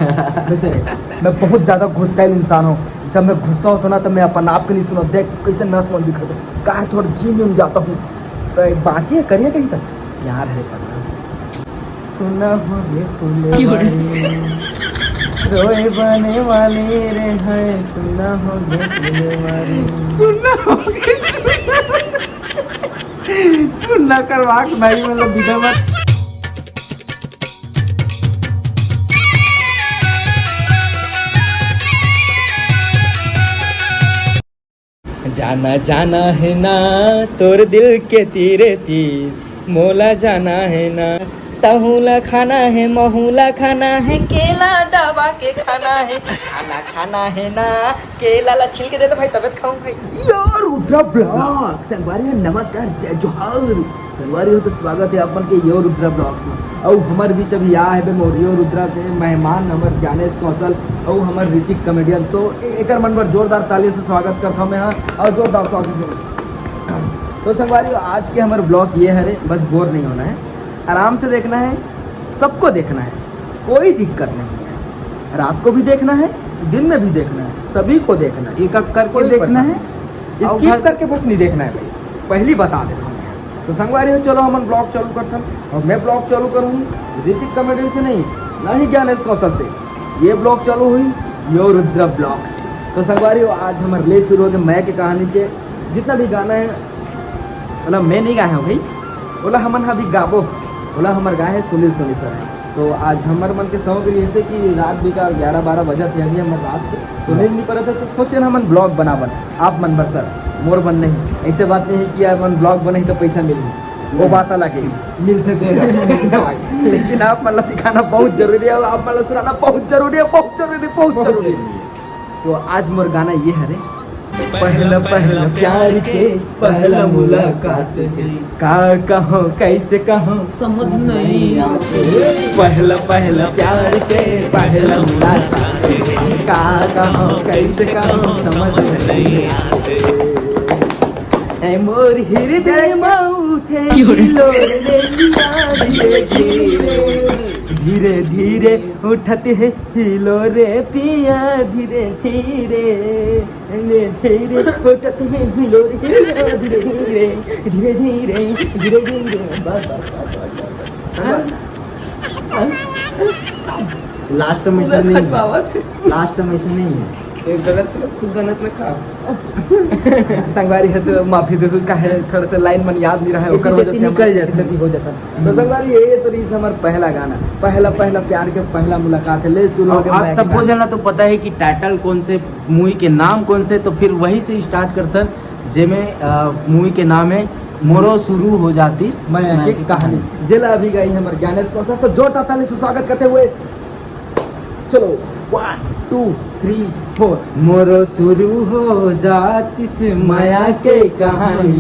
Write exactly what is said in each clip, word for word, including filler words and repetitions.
वैसे नहीं, मैं बहुत ज्यादा गुस्सैल इंसान हूँ। जब मैं गुस्सा होता ना, तब मैं अपन आप के नहीं सुना। देख कैसे नस मन दिखत है, का थोड़ा जिम विम जाता हूँ तो बाँची है, करिए कहीं तक। प्यार है पता। सुना हो गे फूले वाली, रोए बने वाली रे है, सुना हो गे फूले वाली। सुनना होगे। सुनना करवा के भाई, मतलब बिना मत। जाना जाना है ना तोर दिल के तीरे तीर, मोला जाना है ना। तहूला खाना है, महूला खाना है, केला दबा के खाना है, खाना खाना है ना। केला ला छिल के दे तो भाई, तबीयत खाऊं भाई। यो रुद्रा ब्लॉग संगवारी हो, नमस्कार, जय जोहार। संगवारी हो तो स्वागत है आप मन के यो रुद्रा ब्लॉग्स में। अउ हमर बीच अभी आ है बे मोर यो रुद्रा के मेहमान, हमर ज्ञानेश कौशल अउ हमर ऋतिक कॉमेडियन। तो ए-, एकर मन बर जोरदार ताली से स्वागत करता हूँ मैं, हाँ, और जोरदार स्वागत से। तो संगवारी हो, आज के हमर ब्लॉग ये हरे, बस बोर नहीं होना है, आराम से देखना है, सबको देखना है, कोई दिक्कत नहीं है। रात को भी देखना है, दिन में भी देखना है, सभी को देखना है, एक एक करके कोई देखना परेशान है। नहीं। और स्किप घर करके बस नहीं देखना है भाई, पहली बता देता हूँ मैं। तो संगवारी हो, चलो हमन ब्लॉग चालू करथन। और मैं ब्लॉग चालू करूँ ऋतिक कॉमेडियन से नहीं, ना ही ज्ञानेश कौशल से। ये ब्लॉग चालू हुई यो रुद्रा ब्लॉग से। तो संगवारी हो, आज हमर ले शुरू हो गए मैं के कहानी के। जितना भी गाना है, मतलब मैं नहीं गाए हूँ भाई, ओला हमन अभी गाबो, ओला हमर गाए है सुनील सोनी सर है। तो आज हमर मन के शौक रही है कि रात भी का ग्यारह बारह बजत है अभी हमर रात के, तो नींद नहीं पड़त है, तो सोचे ना हमन ब्लॉग बनावन आप मन बर सर, मोर मन नहीं। ऐसे बात नहीं है कि यार मन ब्लॉग बनाही तो पैसा मिलही, वो बात अलग है, मिलते थे। लेकिन आप मन ला दिखाना बहुत जरूरी है और आप मन ला सुनाना बहुत जरूरी है, बहुत जरूरी, बहुत जरूरी है। तो आज मोर गाना ये हरे। पहला पहला प्यार के पहला मुलाकात है। का कहो कैसे कहो समझ नहीं आते। पहला पहला प्यार के पहला मुलाकात है। का कहो कैसे कहो समझ नहीं आते। ए मोर हृदय मा उठे हिलोर रे पिया धीरे धीरे, धीरे धीरे उठते है हिलोर रे पिया धीरे धीरे। धीरे धीरे, धीरे धीरे, धीरे धीरे, धीरे धीरे, बस, बस, बस, बस, बस। लास्ट में पूरा ऐसा नहीं है। खजवावा छे। लास्ट में ऐसा नहीं है। एक गलत से खुद गलत में खा। संगवारी है तो माफी दो, काहे थोड़ा सा लाइन मन याद नहीं रहा है, ओकर वजह से निकल जाता है। गलती हो जाता है। तो संगवारी, ये तो रही हमारा पहला गाना, पहला, पहला प्यार के पहला मुलाकात है। ले शुरू हो गया आप सबको जाना तो पता है कि टाइटल कौन से, मूवी के नाम कौन से, तो फिर वही से स्टार्ट करथन, जेमे मूवी के नाम है मोरो शुरू हो जातिस मया के कहानी। जेला अभी गाई है हमारे ज्ञानेश कौशल, तो जोरदार ताली से स्वागत करते हुए चलो, वन, टू, थ्री, फोर। मोरो शुरू हो जातिस मया के कहानी।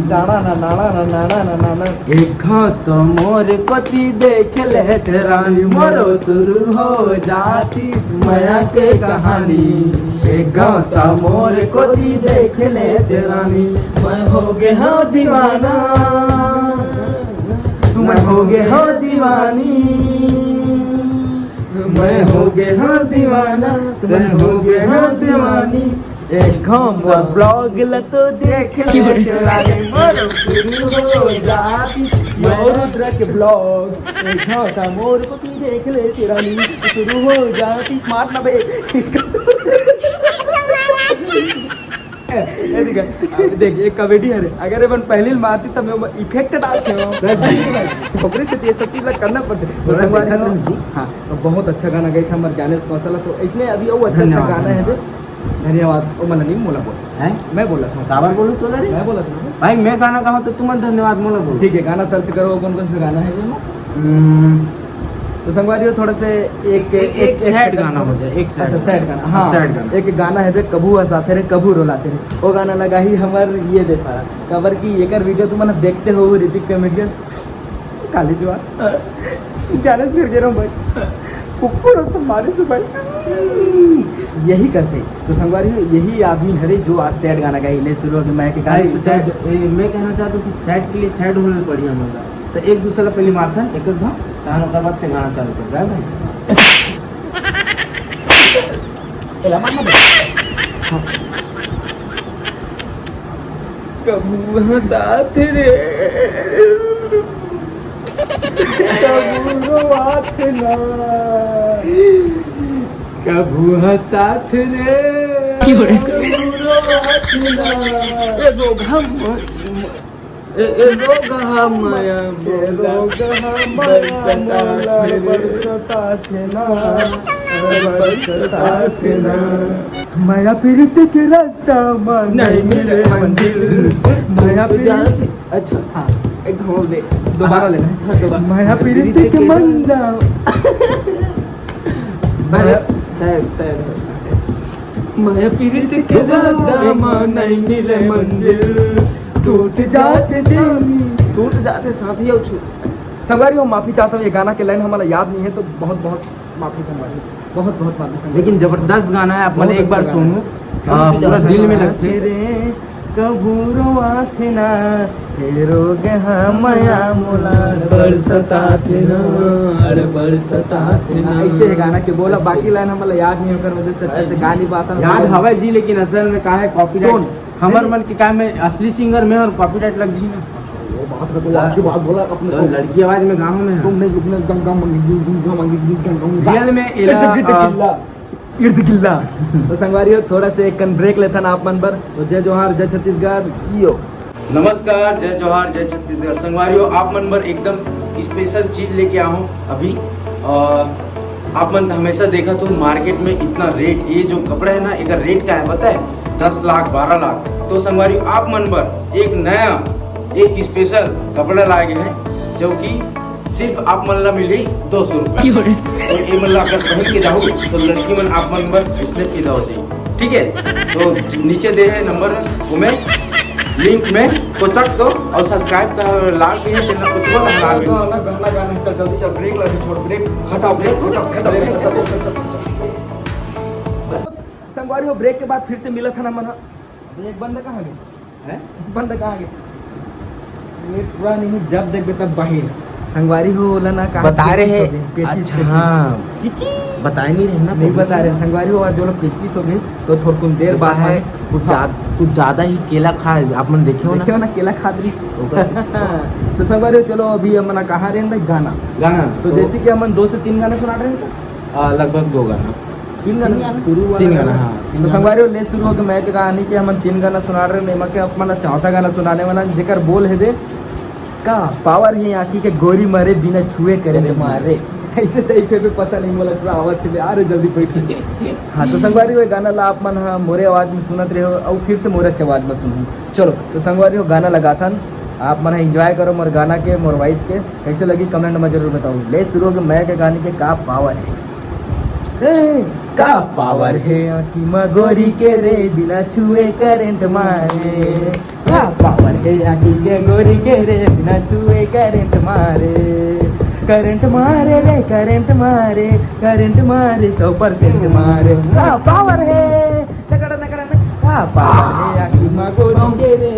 नाना ना, नाना ना, नाना ना, नाना। एक घाव तो मोर कोती देख लेते रानी, मोरो शुरू हो जातिस मया के कहानी। एक घाव तो मोर कोती देख लेते रानी, मैं हो गया हाँ दीवाना, तुम हो गए हो दीवानी। मैं हो गए हाँ दीवाना, मैं हो गए हाँ दीवानी। एक घाव मोर ब्लॉग ला तो देख ले रानी, मोर शुरू हो जातिस मोर रुद्र के ब्लॉग। एक घाव था मोर कोती देख ले रानी, शुरू हो जातिस। स्मार्ट ना बे। ए, देख, अब देख, ये कॉमेडी है रे। अगर एमन पहली मारती तब मैं इफेक्ट डालते हो। बस जी। ओकरे से ये सब चीज ला करना पड़ते। तो थोड़ा संगवारी देखा हो। जी। हाँ, तो बहुत अच्छा गाना गाइस हमर ज्ञानेश कौशल है। तो इसमें अभी वो अच्छा, अच्छा धन्यवाद, गाना है धन्यवाद। बे। धन्यवाद। ओ, मन नहीं, मोला बोल। हैं? मैं बोला था। काबर बोलूँ तोला रे? मैं बोला था ना। भाई, मैं गाना गाऊँ तो तुमन धन्यवाद मोला बोलो। ठीक है, गाना सर्च करो, कौन कौन सा गाना है ये? हम्म। तो संगवारी हो, थोड़ा से एक, एक, एक एक सैड गाना हो जाए, एक सैड अच्छा, गाना। सैड गाना, हाँ। सैड गाना। एक गाना है बे, कभू हंसाते रे, कभू रुलाते रे। वो गाना लगा ही हमर ये दे सारा। काबर कि एकर वीडियो तुमन देखते हो, ऋतिक कॉमेडियन, काली जवान। ज्ञानेश करके रहो भाई। कुकुर और सम्मानित से भाई। यही करते। तो संगवारी हो, यही आदमी हरे जो आज सैड गाना गाई ले शुरू हो गया, मैं के गाने भाई, तो सैड, सैड। ए, मैं कहना चाहता हूँ कि सैड के लिए सैड होना बढ़िया मजा। तो एक दूसरे ला पहले मारथन, एक एक घाव, तहन ओकर बाद ते गाना चालू कर दे, भाई। कभू हंसात रे, कभू रोआत ना, कभू हंसात रे, क्यों रे? कभू रोआत ना। ए रोगहा म-, म-, ए, ए रोगहा मया ए मोला रोगहा मया बरसता मोला थे। बरसता थे ना, बरसता थे ना। मया पीरित के रास्ता म नहीं मिले मंजिल। मया पीरित जात, अच्छा, हाँ। एक घाव दे। दोबारा लेना है। हाँ, दोबारा। मया पीरित के मंदा। अरे, मया sad, sad है। मया पीरित के रास्ता म नहीं मिले मंजिल। टूट जाते साथी। टूट जाते साथी और छू- संगवारी हो, माफी चाहता हूँ, ये गाना के लाइन हमारा याद नहीं है, तो बहुत बहुत माफी संगवारी, बहुत बहुत माफी संगवारी। लेकिन जबरदस्त गाना है, आप मन बहुत एक अच्छा बार गाना सुनू, है। आ, पूरा दिल में लगते। रे, कभू रोआथे ना, हे रोग हा मया मोला बरसतात ना, बरसतात ना। ऐसे है गाना के बोला, ऐसे। बाकी लाइन हमारा याद नहीं होकर वजह से अच्छे से गा नहीं पाता। याद हवे जी, लेकिन असल में का है, copyright। Tone। हमर मन के का में असली singer में और copyright लग जी ना। वो बात है, तो हाँ। अच्छी बात बोला अपने तो को। लड़की आवाज में गाँव में है। तुमने, तुमने गंगा मंगी, गंगा मंगी, गंगा मंगी। Real में एला, इर्द गिर्द आ, गिल्ला। इर्द गिल्ला। तो संगवारी हो, थोड़ा से एक कन break लेथन आप मन बर। तो जय जोहार, जय छत्तीसगढ़, यो। नमस्कार, जय जोहार, जय छत्तीसगढ़। संगवारी हो, आप मन बर एकदम special चीज लेके आया हूँ अभी। और आप मन तो हमेशा देखत हो market में इतना rate, ये जो कपड़ा है ना, एकर rate का है पता है? दस लाख, बारह लाख। तो संगवारी, आप मन बर एक नया, एक special कपड़ा लाए गए हैं, जो कि सिर्फ आप मन ला मिली दो सौ रुपया। और ये मन ला अगर पहन के जाहू, तो लड़की मन आप मन बर इसने फिदा हो जाएगी। ठीक है, तो नीचे दे है number, वो में link में कोचक दो और subscribe का लाल भी है, तेना कुछ बोला हरा भी। गाना, गाना, गाना, चल, जल्दी चल, break लगे, छोड़, break, खत्म, break, खत्म, खत्म, break, खत्म, खत्म, खत्म, खत्म। संगवारी हो, break के बाद फिर से मिला था ना मना। अबे, एक बंदा कहाँ गया? हैं? बंदा कहाँ गया? ये पूरा नहीं, जब देखबे तब बाहिर। संगवारी हो, ओला ना कहा बता रहे पेचिस हैं। हो गए, पेचिस, अच्छा, पेचिस। हाँ। चिची। बताए नहीं रहे ना, नहीं पब्लिक बता रहे। संगवारी हो, आज जो लोग पेचिस हो गए, तो थोड़कुन देर ओकर बाद है, में कुछ हाँ। ज्यादा, कुछ ज्यादा ही केला खा, आप मन देखे हो ना? देखे हो ना, केला खात रही। ओकर से तो संगवारी हो, चलो, अभी हमन कहाँ रहे हैं भाई? गाना। गाना। तो तो जैसे कि हमन दो से तीन गाना सुना रहे हैं, आ, लगभग दो गाना। तीन गाना? तीन गाना। शुरू वाला तीन गाना, गाना। हाँ, तीन तो गाना। संगवारी हो, ले शुरू होके मैं के कहानी के हमन तीन गाना सुना रहे हैं, एमा के आप मन ला चौथा गाना सुनाने वाला, जेकर बोल है दे, का power है आँखी के गोरी मारे बिना छुए करंट अरे मारे। मारे। ऐसे type है बे, पता नहीं मोला पूरा आवत है बे, आ रे जल्दी बैठ। हाँ, तो संगवारी हो, ये गाना ला आप मन, हाँ, मोरे आवाज में सुनत रहे हो, और फिर से मोरे आवाज में सुनू। चलो, तो संगवारी हो, गाना लगाथन, आप मन enjoy करो मोर गाना के, मोर voice के। कैसे लगी comment में जरूर बताओ। ले शुरू हो गए मैं के कहानी के का power है। ए, का power है आँखी मा गोरी के रे, बिना छुए करंट मारे। का power है आँखी के गोरी के रे, बिना छुए करंट मारे। करंट मारे रे, करंट मारे, करंट मारे, सौ percent मारे। का power है? टकड़ा नकड़ा नक-, का power है आँखी मा गोरी के रे,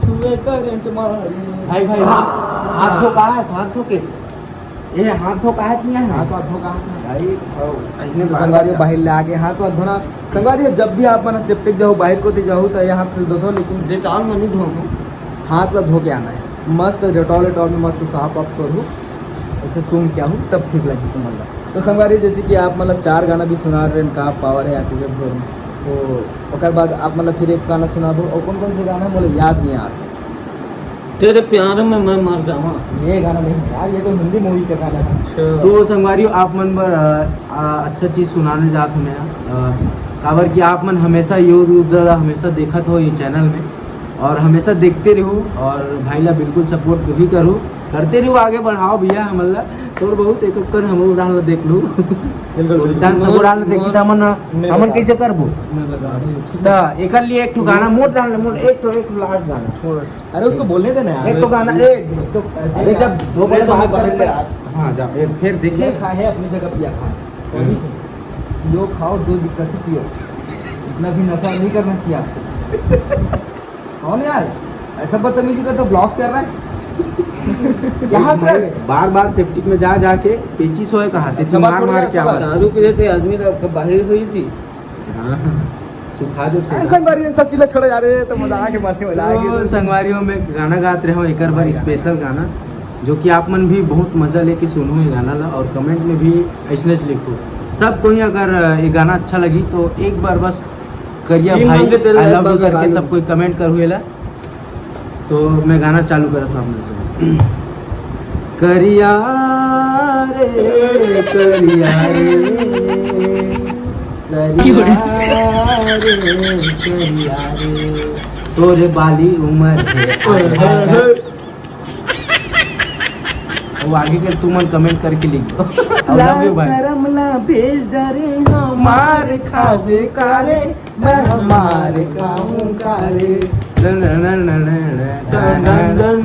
छुए करंट मारे। भाई, भाई, हाथ धो, कहाँ है? हाथ धो के। ए, हाथ धो, कहाँ नहीं है? हाथ धो, कहाँ से? भाई, ओ, ऐसने तो बार संगवारी बार बाहर ले आके हाथ धोना। संगवारी, जब भी आप मन septic जाओ, बाहर को जाओ, तो ये हाथ से धो दो, लेकिन Dettol में नहीं धो। हाथ ला धो के आना है। मस्त Dettol, Dettol में मस्त साफ आप करो, ऐसे सूंघ के आऊ, तब ठीक लगी तुम ला। तो संगवारी, जैसे कि आप मन ला चार गाना भी सुना रहे हैं, का power है आँखी के गोरी में, तो ओकर बाद आप मन ला फिर एक गाना सुना दो। और कौन कौन से गाना है, मोला याद नहीं आ रहा। तेरे प्यार में मैं मर जावा। ये गाना नहीं है यार, ये तो हिंदी movie का गाना है। अच्छा। तो संगवारी, आप मन बर, अ, अ, अच्छा चीज सुनाने जात हूँ मैं, अ, काबर कि आप मन हमेशा यो रूप दादा हमेशा देखत हो ये channel में, और हमेशा देखते रहो, और भाई ला बिल्कुल support भी करो, करते रहो, आगे बढ़ाओ भैया हमन ला। थोड़ा बहुत एक ओकर हमरो डाल देख लो। बिल्कुल, बिल्कुल। डांस हमरो डाल देखी त हमन, मैं हमन बता कैसे करबो? मैं बता रही हूँ, ठीक है? त एकर लिए एक ठो गाना मोर डाल, मोर एक ठो, एक ठो last गाना। थोड़ा सा। अरे उसको बोलने दे ना यार। एक तो गाना, एक, उसको, अरे जब दो बार अरे तो बात बात कर ले कर यार। हाँ, जा, एक फिर देखिए। पिया खा है अपनी जगह, पिया खा है। हम्म। वही तो। पियो खाओ, जो दिक्कत है पियो। इतना भी नशा नहीं करना चाहिए आपको। कौन यार? ऐसा बदतमीजी कर तो block चल रहा है। यहाँ से बार बार septic में जा जाके पेचिस होए कहा थे, अच्छा, बात मार थोड़ी मार यार, के चला। आवाज। दारू पी रहे थे, आदमी का बाहर हुई थी। हाँ, सुखा दो थोड़ा। संगवारी, ये सब चीज ला छोड़ो यार, ये तो मजाक है, मस्ती मजाक है। तो संगवारी हो, मैं गाना गात रहे हूँ एक बार, स्पेशल गाना, जो कि आप मन भी बहुत मजा लेके सुनहू ये गाना ला, और कमेंट में भी ऐसने लिखो सब कोई। अगर ये गाना अच्छा लगी तो एक बार बस करिया भाई, I love you करके सब कोई कमेंट करू एला। तो मैं गाना चालू करत हूँ आप लोग से। करिया रे, करिया रे, करिया रे, करिया रे, तोरे बाली उमर है। वो आगे के तुमन कमेंट करके लिख दो। I love you भाई। शर्म ला भेज डरे हम मार खावे कारे, मैं मार खाऊं कारे।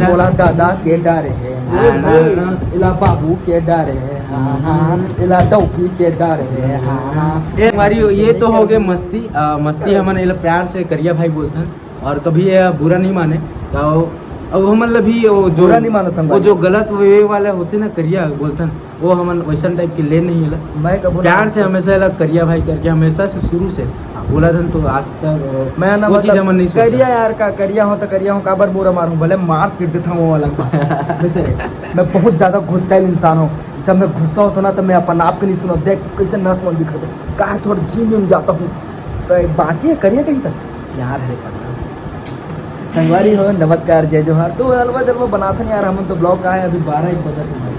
मोला दादा के डर है, हाँ, हाँ। इला बाबू के डर है, हाँ, हाँ। इला डौकी के डर है, हाँ, हाँ। ए, हमारी ये तो हो गए मस्ती, आ, मस्ती हमन एला प्यार से करिया भाई बोलथन, और कभी ये बुरा नहीं माने। तो अब हमन ला भी वो जो बुरा नहीं मानो संगवारी। वो जो गलत वे वाला होते ना करिया बोलथन, वो हमन वैसन टाइप के ले नहीं ला। मैं कबो प्यार से हमेशा ला करिया भाई करके हमेशा से शुरू से बोला था, तो आज तक मैं ना वो चीज मतलब हमन नहीं सोचा। करिया यार का करिया हो तो करिया हो, काबर बुरा मारूं, भले मार पीट देता हूँ वो अलग बात। वैसे रे, मैं बहुत ज्यादा गुस्सैल इंसान हूँ। जब मैं गुस्सा होता ना तो मैं अपन आप के नहीं सुना, देख कैसे नस मन दिखा दे, कहा थोड़ा जिम विम जाता हूँ तो बाँची है करिया कहीं तक। प्यार है करना। संगवारी हो, नमस्कार, जय जोहार। तो अलवा जलवा बनाथन यार, हमन तो ब्लॉग का है, अभी बारह एक बजत है भाई।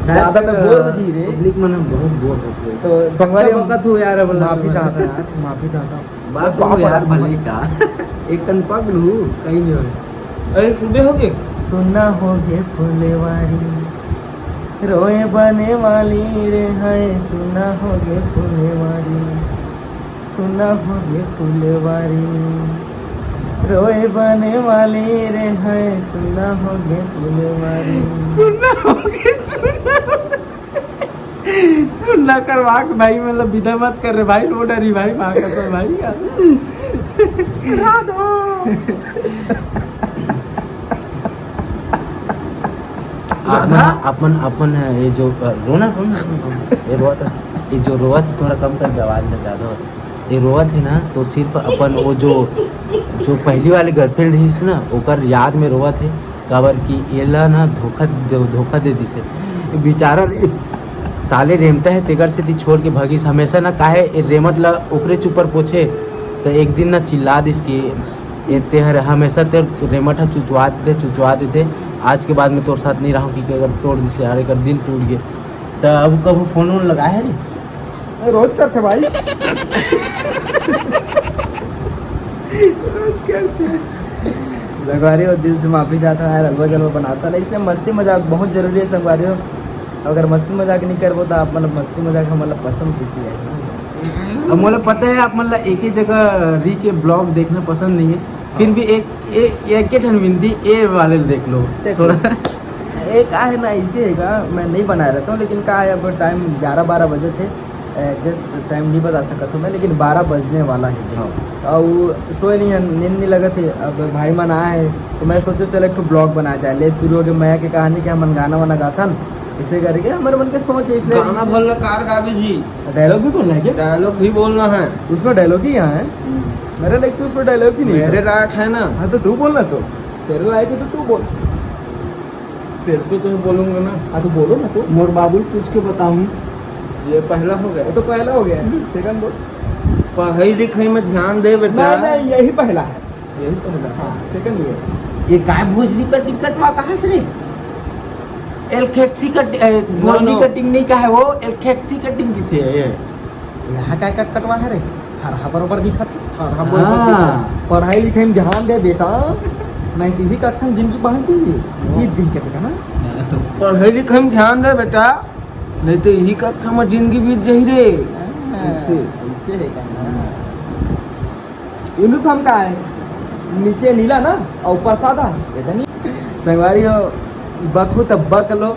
ज्यादा मैं बोर हो जी रे। पब्लिक मन बहुत बोर होथे। तो संगवारी हो, वक्त हो यार, अब माफी चाहता हूँ यार, माफी चाहता हूँ। बाप बाप रे यार, भले का। एक कन पग लू, कहीं नहीं होय। अरे सुबह हो गए। सुन्ना हो गए फुलवारी, रोए बने वाली रे है, सुन्ना हो गए फुलवारी। सुना होगे फुलवारी, रोए बने वाली रे है, सुना होगे फुलवारी। सुना होगे, सुना होगे। सुनना करवा के भाई, मतलब विदा मत कर रे भाई, रो डरी भाई, माँ कसम भाई। राधा। अपन, अपन, अपन ये जो, अ, रोना, रोना, रोना, रोना। ये रोवत, ये जो रोवत है, थोड़ा कम करके आवाज में ज्यादा होता है। ये रोवत है ना, तो सिर्फ अपन वो जो, जो पहली वाली गर्लफ्रेंड रहिस ना, ओकर याद में रोवत है, काबर कि एला ना धोखा दे, धोखा दे दिस है। ये बेचारा रे-, साले रेमटा है, तेकर सेती छोड़ के भागिस। हमेशा ना काहे ये रेमट ला ओकरे ऊपर पोछे, तो एक दिन ना चिल्ला दिस कि ए, तेहर हमेशा तेर रेमट ह चुचवा देथे, चुचवा देथे। आज के बाद में तोर साथ नहीं रहूँ, कि अगर तोड़ दिसे यार, एकर दिल टूट गए। तो अब कभू फोन वोन लगाए है रे? ए, रोज करथे भाई। रोज करथे। संगवारी हो, दिल से माफी चाहता हूँ यार, अलवा जलवा बनाता ना, इसलिए मस्ती मजाक बहुत जरूरी है संगवारी हो। अगर मस्ती मजाक नहीं करबो तो आप मतलब मस्ती मजाक हमला पसंद किसी है। अब मोला पता है आप मन ला एक ही जगह रह के ब्लॉग देखना पसंद नहीं है, फिर भी एक, एक, एक ही ठन विनती, ए वाले ल देख लो देखो। थोड़ा। ए का है ना, इसे है का, मैं नहीं बनाए रहता हूँ, लेकिन का है, अब टाइम ग्यारह बारह बजे थे, जस्ट टाइम नहीं बता सकता हूँ मैं, लेकिन बारह बजने वाला है। हाँ। और सोए नहीं है, नींद नहीं लगत है। अब भाई मन आए हैं तो मैं सोचो चल एक ठो ब्लॉग बना जाए, ले शुरू हो गए मैं के कहानी के हमन गाना वाना गाथन, इसे करके हमारे मन के सोच है, इसलिए गाना भर ला कार गावे जी। डायलॉग भी बोलना है क्या? डायलॉग भी बोलना है। उसमें डायलॉग ही यहाँ है। हम्म। मेरे लायक तो उसमें डायलॉग ही नहीं मेरे था। लायक है ना। हाँ, तो तू बोलना तो। तेरे लायक है तो तू बोल। तेरे को तो मैं बोलूंगा ना। हाँ, तो बोलो ना तू। मोर बाबू पूछ के बताऊँ। ये पहला हो गया। वो तो पहला हो गया। हम्म। सेकंड बोल। पढ़ाई लिखाई में ध्यान दे बेटा। नहीं, नहीं, यही पहला है। यही तो होगा। हाँ, सेकंड ये। ये काय भोजली कटिंग कटवा कहाँ से रे? एलखेक्सी कट-, ए, भोजली नो, नो। कटिंग नहीं कहा है वो, एलखेक्सी कटिंग की थी ये। यहाँ काय कट कटवा है रे? थरहा बरोबर दिखा था। थरहा बरोबर हाँ। दिखा। पढ़ाई लिखाई में ध्यान दे बेटा, नहीं तो यही कक्षा में जिंदगी बहन चाहिए। ये दिक्कत है ना? पढ़ाई लिखाई में ध्यान दे बेटा, नहीं तो यही कक्षा में जिंदगी बीत जाही रे। हाँ, ऐसे। ऐसे है करना। यूनिफॉर्म का है, नीचे नीला ना और ऊपर सादा, ये तो नहीं। संगवारी हो, बकहू तो बक लो,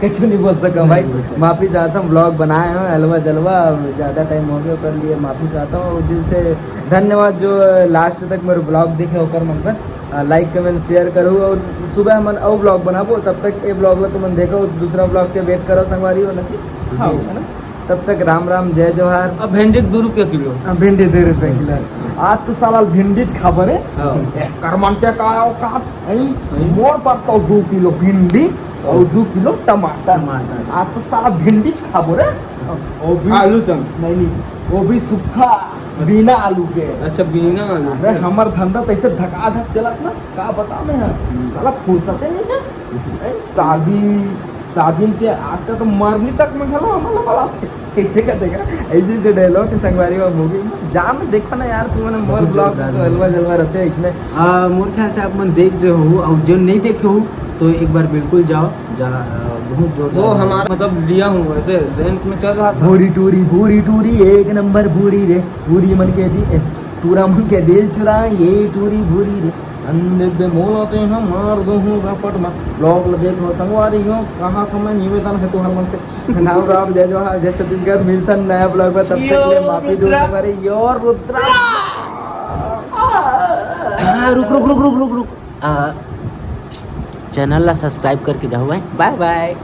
कुछ नहीं बोल सका भाई। नहीं बोल सका। माफी चाहता हूँ, ब्लॉग बनाए हो हलवा जलवा, और ज्यादा टाइम हो गया कर लिए, माफी चाहता हूँ। और दिल से धन्यवाद जो लास्ट तक मेरे ब्लॉग देखे ओकर मन पर। आ, लाइक कमेंट शेयर करो और सुबह हमन अउ ब्लॉग बनाबो, तब तक ए ब्लॉग ला तुमन देखो, दूसरा ब्लॉग के वेट करो संगवारी हो ना कि। हाँ, जी। है ना? तब तक राम राम, जय जोहार। अब भिंडी दू रुपया किलो। हाँ, भिंडी दू रुपया किलो। आज तो साला भिंडी च खाबो रे। हाँ। एकर मन के का औकात है? हैं? मोर बर तो दू किलो भिंडी और दू किलो टमाटर। टमाटर। आज तो साला भिंडी च खाबो रे। वो भी आलू संग। नहीं, नहीं, वो भी सूखा, बिना आलू के। अच्छा, बिना आलू अरे, हमर धंधा तैसे धकाधक चलत ना, का बता मैं, हाँ। साला फुर्सते नहीं है। ए, शादी, शादी के आजकल तो मरनी तक में घलो हमन ला बलाथे। कैसे का देखा, ऐसे ऐसे डायलॉग के संगवारी में मूवी में जा में देखो ना यार, तुमने मोर बहुत ब्लॉग जोरदार में तो है। हलवा जलवा रहते हैं इसमें। आ, मोर ख्याल से आप मन देख रहे हो, और जो नहीं देखे हो तो एक बार बिल्कुल जाओ। जा, आ, बहुत जोरदार वो है। हमारा मतलब लिया हूँ, वैसे रेंट में चल रहा था। भूरी टूरी, भूरी टूरी, एक नंबर भूरी रे। भूरी मन के दी, ए, टूरा मन के दिल चुरा, ये टूरी भूरी रे। अंधे बे मोला ते हम मार दो हूँ रपट में। ब्लॉग ल देखो संगवारी हो, कहा था मैं निवेदन है तुहर मन से। राम राम, जय जोहार, जय छत्तीसगढ़। मिलथन नया ब्लॉग में, तब तक के लिए माफी दो संगवारी। यो रुद्रा। हाँ, रुक रुक रुक रुक रुक रुक। आ, चैनल ला सब्सक्राइब करके जाओ भाई। बाय बाय।